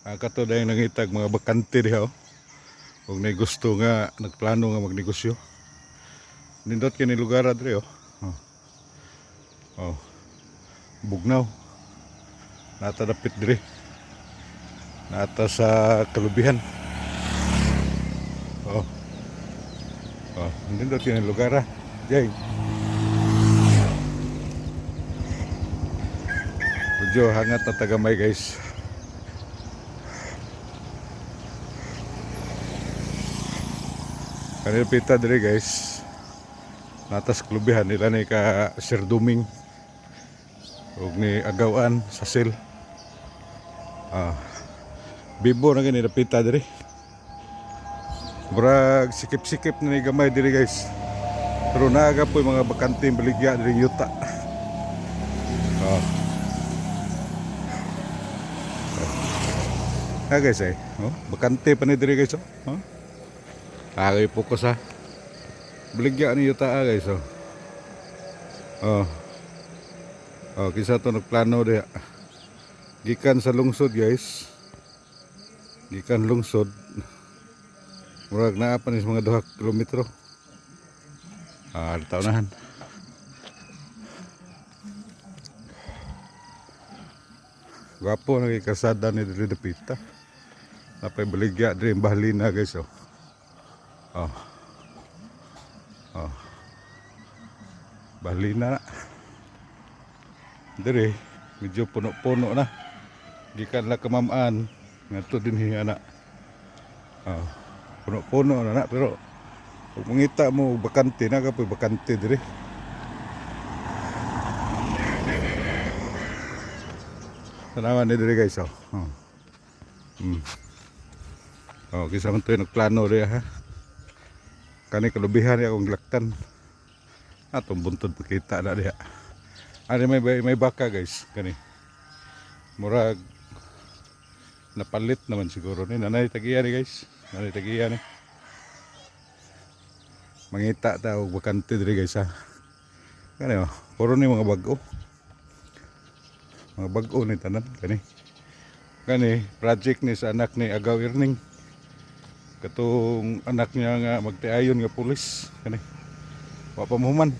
Ah, kato dayong nangitag mga bakante diha oh. Kung nay gusto nga nagplano nga magnegosyo. Nindot kini lugar diri oh. Oh. Oh. Bugnaw. Nata dapit diri. Nata sa Kalubihan. Oh. Oh, nindot kini lugar ah. Jay. Medyo hangat na tagamay, guys. Kanil pita diri, guys. Natas klubihan nila ni ka Sir Duming ug ni Agawan sa sil. Ah. Bibo na gani pita diri. Murag sikip-sikip na ni gamay diri, guys. Pero naaga po yung mga bakante baligya diri yuta. Ah. Ah guys eh, oh, bakante pa ni diri, guys oh. Oh. Agay focus ha. Baligya ni yuta ah, guys oh. Oh. Oh, kinsa to nagplano diha. Gikan sa lungsod, guys. Gikan lungsod. Murag naa pa ni sa mga 2 kilometro. Ah, tawnahan. Gwapo na kay kalsada ni diri dapita. Napay baligya diri ang bahalina, guys oh. Oh. Oh. Bahalina na. Diri medyo puno-puno na. Gikan la kamamaan ngadto dinhi ana. Oh. Puno-puno na na pero kung mangita mo og bakante na kapoy bakante diri. Tanawan ni diri, guys oh. Oh. Oh, kinsa man to yung nagplano diri ha. Kani Kalubihan ni akong gilaktan. Atong buntod pakita na diha. Ani may baka, guys, kani. Murag napalit naman siguro ni nanay tagiya ni, guys. Nanay tagiya ni. Mangita ta og bakante diri, guys ha. Kani oh, puro ni mga bag-o. Mga bag-o ni tanan kani. Kani project ni sa anak ni Agaw Irning. Katong anak niya nga magtiayon nga pulis kani. Wa pa mohuman.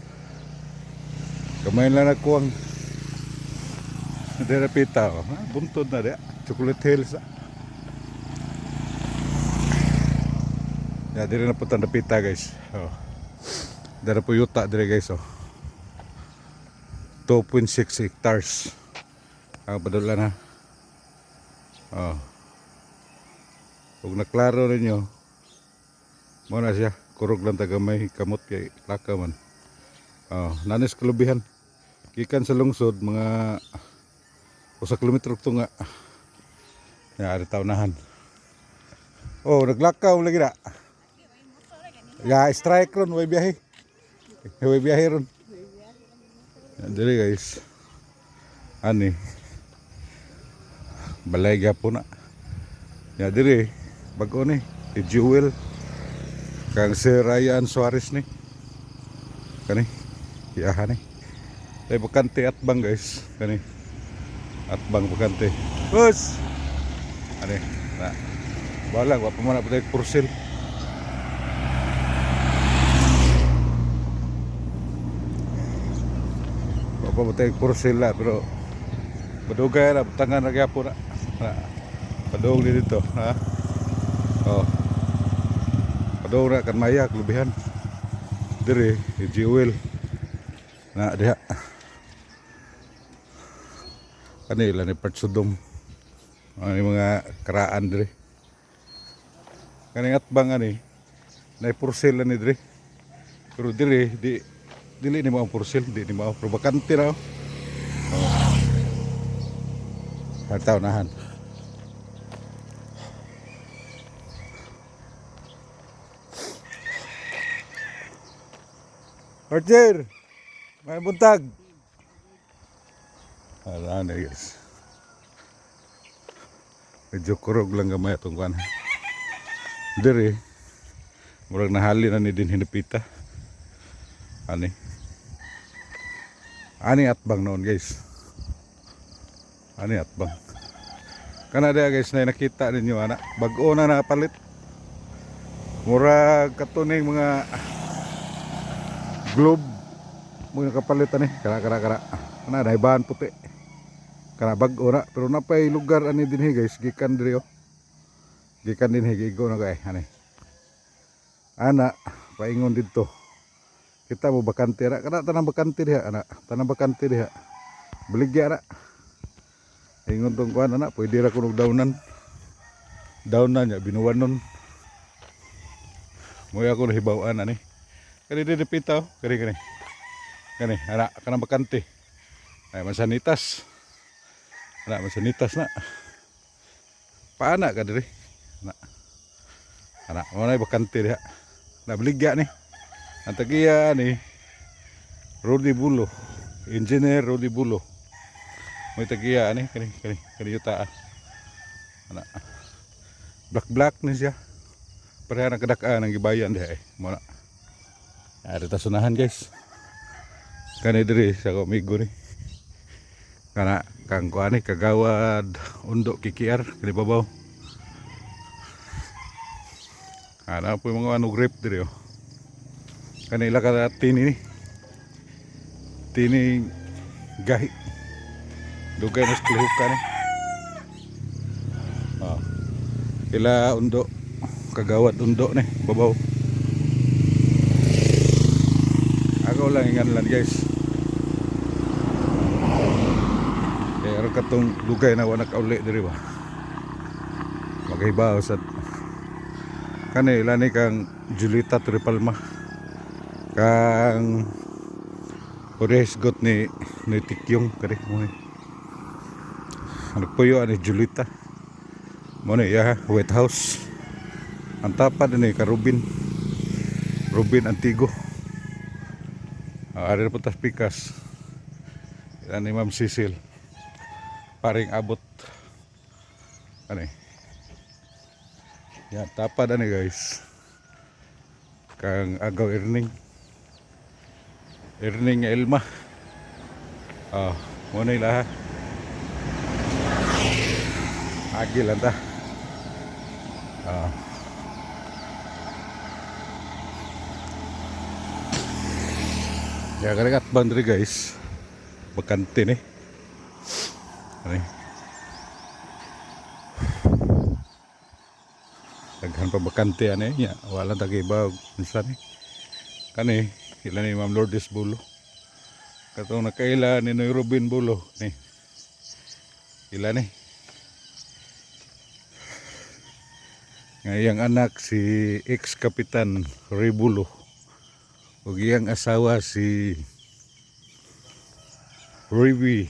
Gamay lang nagkuwang. Dira pita oh. Ha? Buntod na diya. Chocolate Hills. Ah. Ya, dire na po dapita, guys. Oh. Dira po yuta dire, guys oh. 2.6 hectares. Ang padulan ha. Oh. Ug naklaro ninyo, mo na siya, kurog lang tagamay kamot kay laka man. Oh, nanis Kalubihan. Gikan sa lungsod mga 1 kilometro tunga. Ya, ari tawnahan. Oh, naglakaw lagi na. Ya, strike ron, way biyahe. Way biyahe ron. Yan, dili guys. Ani. Balay gyapon na. Ya, diri bag-o ni, si Jewel. Kang si Ryan Suarez ni. Kani. Iyahan ni. Tay bakante atbang, guys. Kani. Atbang bakante. Boss. Ani. Na. Wala, wa pa man na patay for sale. Wa pa patay for sale la, pero badugay na butangan na gyapon na. Na. Padung ni dito, ha. Oh. Padung na kan maya Kalubihan. Diri, Jewel. Na diha. Kanila ni Partsudom. Ano yung mga karaan diri. Kaning atbang ani na for sale ni diri. Pero diri di dili ni mao ang for sale, di ni mao pero bakante ra. Oh. Oh. Nahan. Roger, may buntag. Ala na, guys. Medyo kurog lang gamay atong kuan. Diri murag nahali na ni din hinapita. Ani. Ani atbang noon, guys. Ani atbang. Kana diha, guys, na nakita ninyo ana. Bag-o na napalit. Murag katuning mga globe mo nakapalit ani. Kana, kana, kana. Kana naibahan puti. Kana bag-o na, pero napay lugar ani dinhi, guys, gikan diri oh. Gikan dinhi, gigo na kay ani. Ana paingon didto. Kita mo bakante ra kana, tanang bakante diha ana, tanang bakante diha. Baligya ra. Ingon tong kuan ana, pwede ra kunog dawnan. Dawnan nya binuwanon. Moy ako nahibaw-an ani. Kani di dipita oh, kani kani. Kani ana kanang bakante. Ay mansanitas. Ana mansanitas na. Paana ka diri? Ana. Ana, mo na bakante diha. Na baligya ni. Ang tagiya ni Rudy Bulo. Engineer Rudy Bulo. May tagiya ani kani kani kani yuta ah. Ana. Black black ni siya. Pareha ng kadak-an ang gibayan diha eh. Mo na. Ari ta sunahan, guys. Kani diri sa ako amigo ni. Kana kang kuan ni kagawad Undo KKR kani babaw. Ana po yung mga ano grape diri oh. Kanila ka tini ni. Tini gahi. Dugay na sa klihuka ni. Oh. Ila Undo, kagawad Undo ni babaw. Ako lang ingan lang, guys. Kaya aron katong dugay na wa nakauli diri ba. Magahibaw sad. Kani ila ni kang Julita Tripalma. Kang Oresgot ni Tikyong kani mo ni. Nagpuyo ani Julita. Mo ni ya White House. Ang tapad ni ka Rubin. Rubin Antigo. Ari na po tas pikas. Yan ni Ma'am Cecil. Paring abot. Ano eh. Yan, tapad ani, guys. Kang Agaw Erning. Erning Elma. Ah, mo na ila. Agi lang ta. Ah. Ya kani atbang diri, guys. Bakante ni. Ani. Daghan pa bakante ani nya. Wala ta kay bag unsa ni. Kani ila ni Ma'am Lourdes Bulo. Katong nakaila ni Noy Ruben Bulo ni. Ila ni. Nga iyang anak si ex-kapitan Rebulo ug iyang asawa si Rivi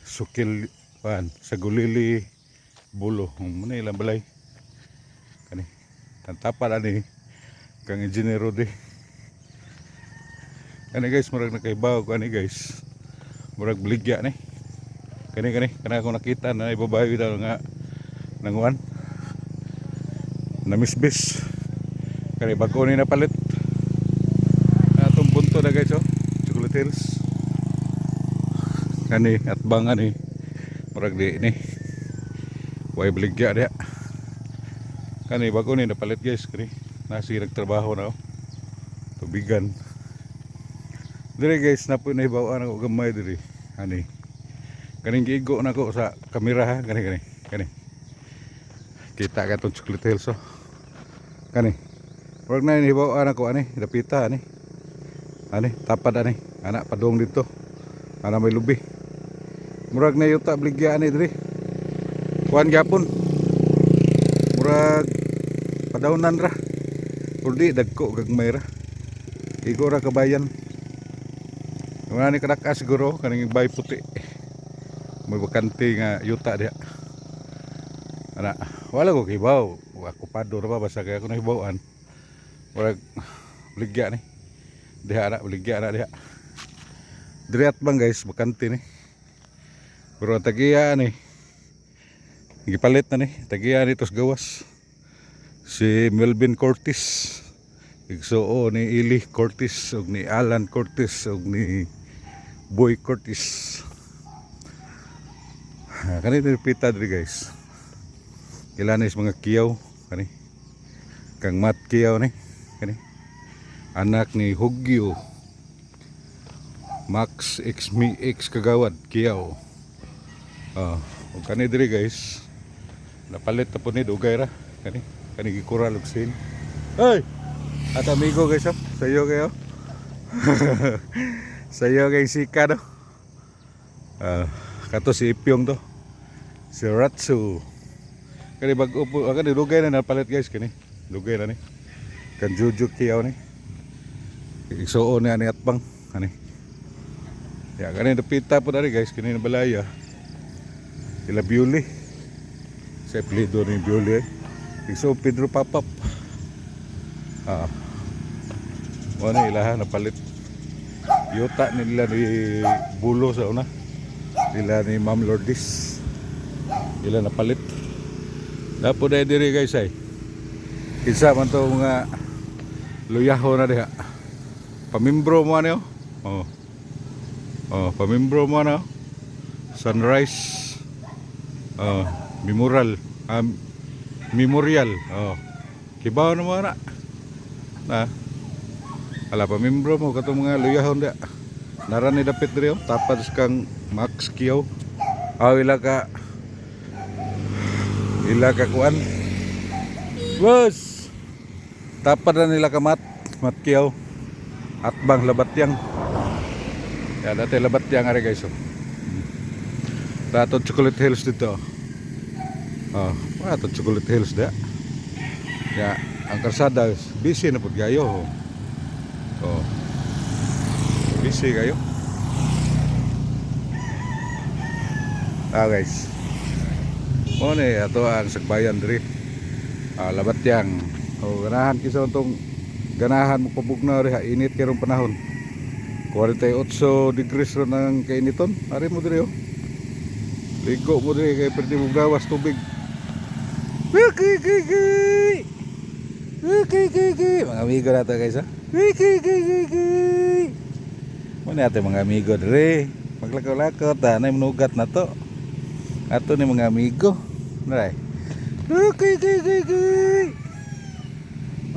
Sukil pan sa Gulili Bulo. Muna ilang balay. Kani. Tantapan ani kang engineer di. Kani, guys, murag nakaibaw ko ani, guys. Murag baligya ni. Kani kani kana ako nakita na ibabae daw nga nanguan. Namisbis. Kani bago ni napalit. Atong punto na, guys, oh. Chocolate Hills. Kani atbang ani. Murag di ni. Way baligya diha. Kani bago ni napalit, guys, kani. Nasi nagtrabaho na oh. Tubigan. Dire, guys, na po nahibaw-an ako gamay diri. Ani. Kaning giigo na ko sa kamera ha, kani kani. Kani. Kita ka tong Chocolate Hills oh. Kani. Murag na nahibaw-an ako ani, dapita ani. Ani, tapad ani. Ana padung dito. Ana may lubi. Murag na yuta baligya ani diri. Kuan gyapon. Murag padawnan ra. Pero di dagko gagmay ra. Igo ra kabayan. Wala ni kadaka siguro kaning bay puti. May bakante nga yuta diha. Ana, wala ko kibaw. Akupado ra ba basta kay ako nahibaw-an. Murag baligya ni. Diha ana, baligya na diha. Diri bang, guys, bakante ni. Pero ang tagiya ni gipalit na ni, tagiya ni tos gawas. Si Melvin Cortez. Igsuo ni Ili Cortez ug ni Alan Cortez ug ni Boy Cortez. Kani pita diri, guys. Ilan is mga kiyaw kani. Kang Mat Kiyaw ni kani. Anak ni Hugyo. Max X mi X Kagawad Kiyaw. Ah, ug kani diri, guys. Napalit na po ni dugay ra kani. Kani gikural og sin. Hey! At amigo, guys, oh. Sayo kayo. Sayo kay sika no. Ah, kato si Ipyong to. Si Ratsu. Kani bag-o po, ah, kani dugay na napalit, guys, kani. Dugay na ni. Kan Juju Kiyaw ni. Igsuon niya ni atbang kani. Ya, kani napita po dari, guys, kani na balaya. Ila Biuli. Sa apelyido ni Biuli. Eh. Igsuon Pedro Papap. Ah. Mo na ilaha napalit. Yuta nila ni Bulo sa una. Nila ni Ma'am Lourdes. Ila napalit. Dapo dahil diri, guys, ay. Isa man to mga luyaho na diha. Pamimbro mo ano? Oh. Oh, pamimbro mo ano? Sunrise. Oh, memorial. Memorial. Oh. Kibaw na mo na. Na. Ala, pamimbro mo katong mga luyahon diha. Nara ni dapit diri oh, tapad sa kang Max Kiyaw. Aw, ila ka kuan. Boss. Tapad na nila ka Mat Kiyaw. Atbang Labatyang. Ya, dati Labatyang ari, guys, oh. Rato Chocolate Hills dito. Oh, Rato Chocolate Hills da. Ya, ang karsada busy na pud kayo. Oh. Oh. Busy kayo. Ah, guys. Mo ni ato ang sagbayan diri. Ah, Labatyang. Oh, ganahan kisa tong ganahan mo pabugnaw diri ha, init karong panahon. 48 degrees ron ang kainiton. Ari mo diri oh. Ligo mo diri kay perdi mo gawas tubig. Wiki. Wiki. Mga amigo nato, guys, ha. Wiki. Mo ni ate mga amigo diri. Maglakaw-lakaw ta na manugat na to. Ato ni mga amigo. Naray. Wiki.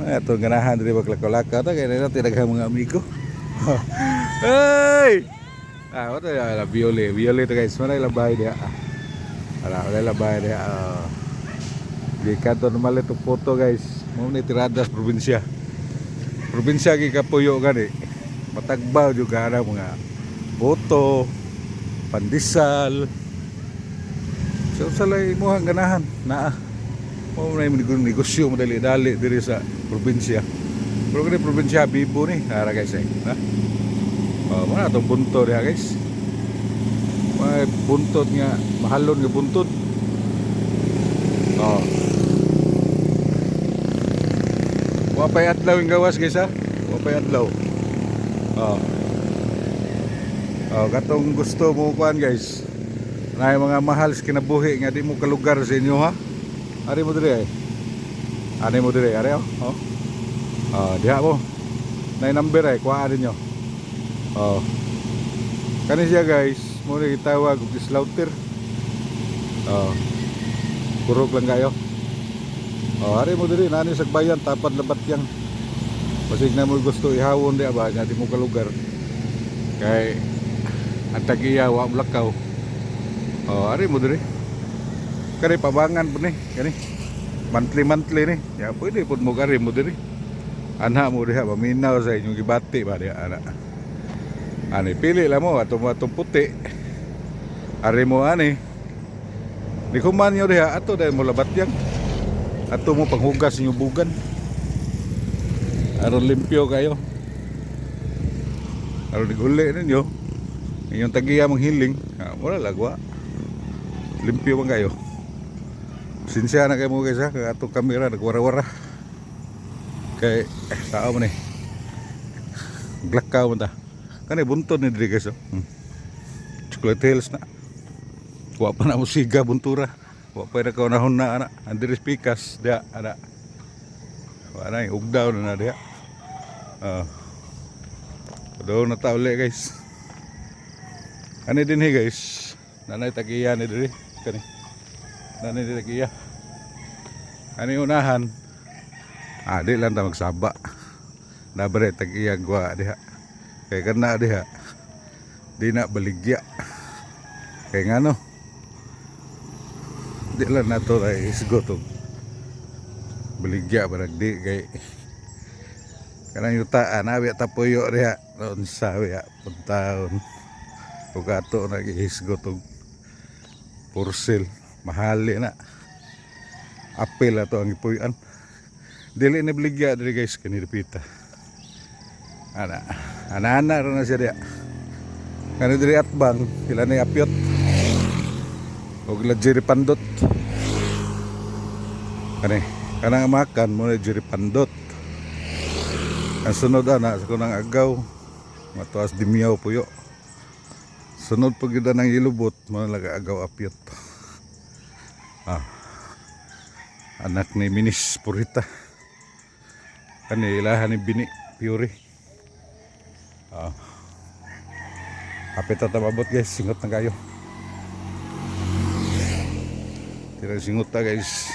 Mga ato ganahan diri maglakaw-lakaw ta kay na daghang mga amigo. Hey! Ah, what la Viole, Viole to, guys. Wala labay diha. Wala, wala labay diha. Ah. Di kanto naman ito photo, guys. Mo ni tirada sa probinsya. Probinsya gikapuyo gani. Matagbaw jud ka na mga boto, pandesal. So sa lay mo ang ganahan naa. Mo na yung negosyo mo dali-dali diri sa probinsya. Pero kani probinsya bibo ni, ara, guys, eh. Ha? Oh, mga atong bunto diha, guys. May buntot nga, mahalon nga buntod. Oh. Wa pa'y adlaw yung gawas, guys, ha. Wa pa'y adlaw. Oh. Oh, katong gusto mo kuan, guys. Na mga mahal sa kinabuhi nga di mo kalugar sa inyo ha. Ari mo diri ay. Ani mo diri, ari oh. Oh. Oh, diha mo. Na number ay kuha ninyo. Oh. Kani siya, guys, mo ni gitawag og slaughter. Oh. Kurog lang kayo. Oh, ari mo diri nani sa bayan tapad Labatyang. Basig na mo gusto ihawon di ba nga di mo kalugar. Kay ang tagiya wa mo lakaw. Oh, ari mo diri. Kani pabangan po ni, kani. Monthly monthly ni. Ya pwede pud mo kari mo diri. Anha mo diha paminaw sa inyong gibati ba diha ana. Ani pili lang mo atong atong puti. Ari mo ani. Di kuman nyo diha ato dahil mo Labatyang. Ato mo panghugas inyong bugan. Aron limpyo kayo. Aron iguli ninyo. Inyong tagiya manghiling. Ah, wala lagwa. Limpyo man kayo. Sinsya na kayo mo, guys, ha. Kaya atong kamera nagwara-wara. Kay eh, tao man eh. Glakaw man ta. Kani buntod ni diri, guys, oh. Chocolate Hills na. Wa pa na mo siga buntura. Wa pa na kaunahon na ana. Andres Picas dia ana. Wa na ugdaw na na diha. Ah. Doon na ta uli, guys. Ani din he, guys. Nanay tagiya ni diri. Kani nani dili iya ani unahan. Ah, di lang ta magsaba. Nabre tag iya gwa diha. Kay kana diha di na baligya. Kay ngano? Di lang nato ay isgot og baligya, barag di kay kanang yutaan abi ta puyo diha unsa biya puntaon ug ato nag-ihisgot og for sale, mahali na. Apil ato ang ipuy-an. Dili ni baligya diri, guys, kani dapita. Ana ana ana ra na siya diha. Kani diri atbang ila ni Apyot ug la Jerry Pandot. Kani kanang amakan mo ni Jerry Pandot. Ang sunod ana sa kunang agaw matuas dimiyaw puyo. Sunod pag yun ng ilubot mo laga agaw Apyot. Ah, anak ni Minis Purita. Kani ilahan ni Bini Puri. Ah, kapit ta mabot, guys, singot na kayo. Tira singot ta, guys.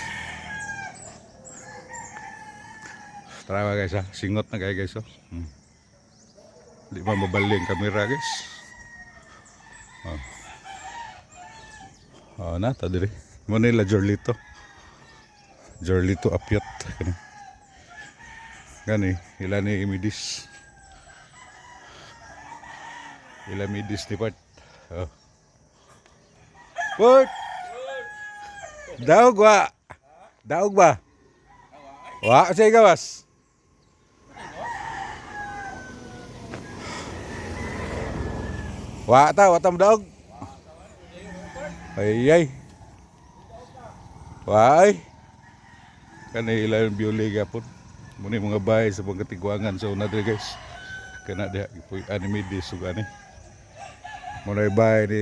Tara ba, guys, ha, singot na kayo, guys, oh. Di ba mabali ang kamera, guys? Oh. Oh, na ta diri. Mo nila Jorlito. Jorlito Apyot kani. Gani ila ni Imidis. Ila Midis ni Part. Oh. Part! Daog wa. Daog ba? Wa sa gawas. Wa ta, wa tam daog. Ay ay. Wa ay. Kani ila yung biuli gapon. Muni mga bahay sa mga katigwangan sa una diri, guys. Kana diha gipuy ani Midis ug ani. Muna bahay ni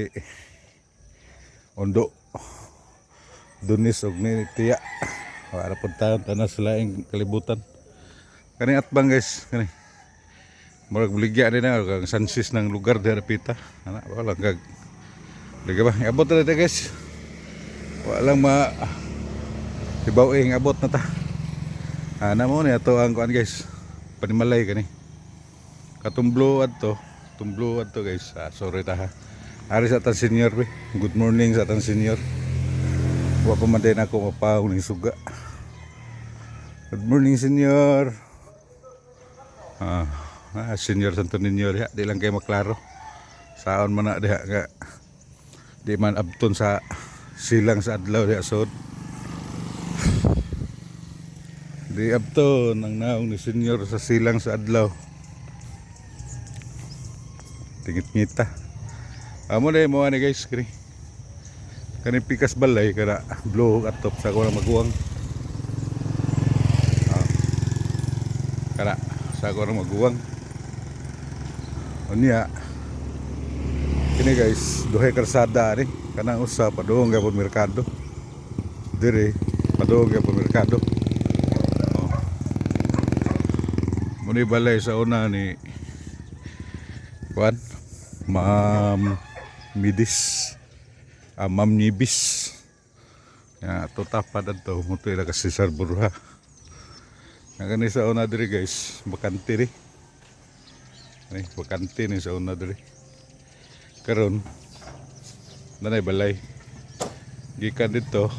Ondo. Dunis ug ni Tiya. Wala pud taon tanan sa laing kalibutan. Kani atbang, guys, kani. Murag baligya din na ang sansis ng lugar diha pita. Ana wala kag. Liga ba? Abot na dito, guys. Walang ma Ibaw eh, abot na ta. Ana mo ni ato ang kuan, guys. Panimalay kani. Katumblo adto, tumblo adto, guys. Ah, sorry ta ha. Ari sa tan senior be. Good morning sa tan senior. Wa pa man din ako mapahong ning suga. Good morning, senior. Ah, ah, senior Santo Niño diha, di lang kay maklaro. Saon man na diha nga di man abton sa silang sa adlaw diha sud. Di abton ang naong ni senior sa silang sa adlaw. Tingit-ngita. Amo na mo ani, guys, kani. Kani pikas balay kana blue atop sa ako maguwang. Ah. Kana sa ako maguwang. Unya. Kini, guys, duhay karsada ani. Kanang usa padung gapon merkado. Dire padung gapon merkado. Oh. Muni balay sa una ni Kuan Ma'am Midis. Ah, Ma'am Nibis. Ya, ato tapad adto mo ila kasi Cesar Borja. Ang kani sa una diri, guys, bakante ri. Ani bakante ni sa una diri. Karon nanay balay. Gikan dito.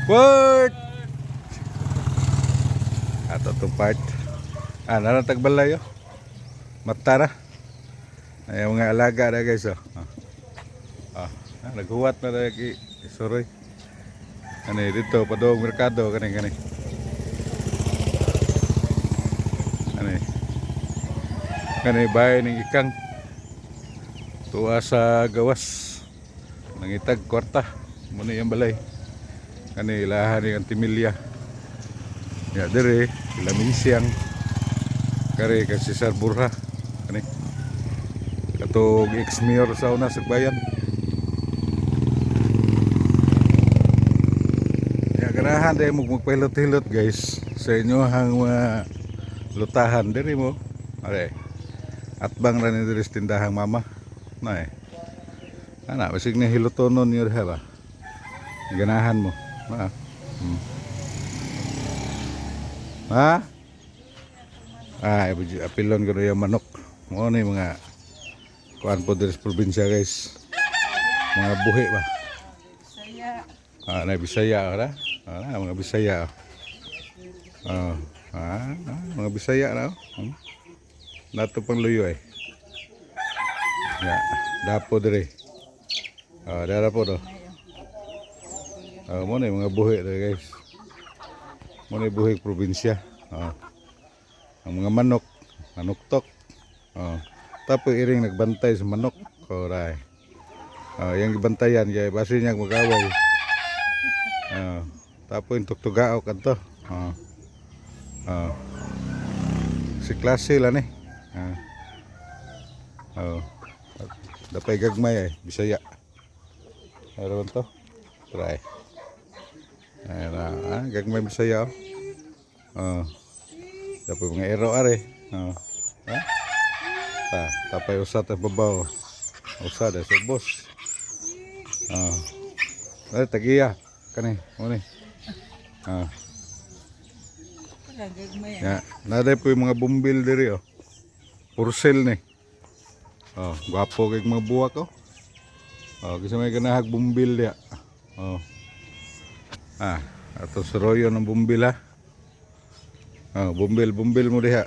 Word! Ato itong part. Ah, naran tagbalay oh. Matara. Ay, mga alaga na, guys, oh. Ah, ah, ah, naghuwat na lagi. Suroy. Kani dito padung merkado kani kani. Kani. Kani bahay ning ikang. Tuwa sa gawas. Nangitag kwarta. Muna yung balay. Kani ilahan ni Antimilya. Ya dire ila Minsyang. Kare kay Cesar Borja. Kani. Katong ex-mayor sa una sa bayan. Ya ganahan dahil mo magpahilot-hilot, guys, sa inyo ang mga lutahan diri mo. Are. Atbang ra ni diri sa tindahang mama. Na eh. Ana, basig ni hilotonon niyo diha ba? Ganahan mo. Ma. Ha? Ah, apilon ko na yung manok. Mo na yung mga kuan po diri sa probinsya, guys. Mga buhi ba? Saya. Ah, na Bisaya ra. Ah, na, mga Bisaya. Ah, ah, ah, mga Bisaya na. Oh. Nato pang luyo eh. Ya, dapo diri. Ah, dara po do. Ah, mo na yung mga buhi diri, guys. Mo na yung buhi probinsya. Ah. Ang mga manok, manuktok. Ah. Tapos iring nagbantay sa manok. Koray. Ah, yung gibantayan kay basi niya mag-away. Ah, tapos yung tuktugao kadto. Ah. Ah. Si klase lang eh. Ah. Oh. Dapay gagmay eh, Bisaya. Meron to. Try. Ayan na, ah, gagmay Bisaya. Oh. Ah. Dapay mga ero are. Ah. Ha? Ta, tapay usa ta babaw. Usa da sa boss. Ah. Ay, tagiya. Kani, mo ni. Ah. Wala gagmay. Ya, naday po yung mga bumbil diri oh. Porcel ni. Oh, gwapo kay mga buwak oh. Oh, kasi may ganahag bumbil diya. Oh. Ah, ato sa royo ng bumbil ha. Oh, bumbil, bumbil mo diha.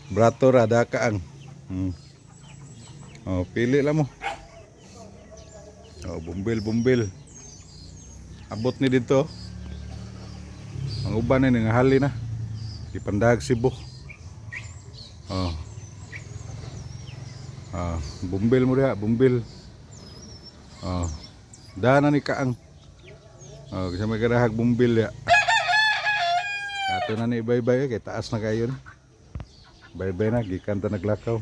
Brato ra daka ang. Oh, pili lang mo. Oh, bumbil, bumbil. Abot ni dito. Ang uban ni nga hali na. Ipandag Cebu. Oh. Ah, bumbil mo diha, bumbil. Oh. Dana ni kaang. Oh, kasi may garahag bumbil ya. Ato na ni baybay kay taas na kayo ni. Baybay na gikan ta naglakaw.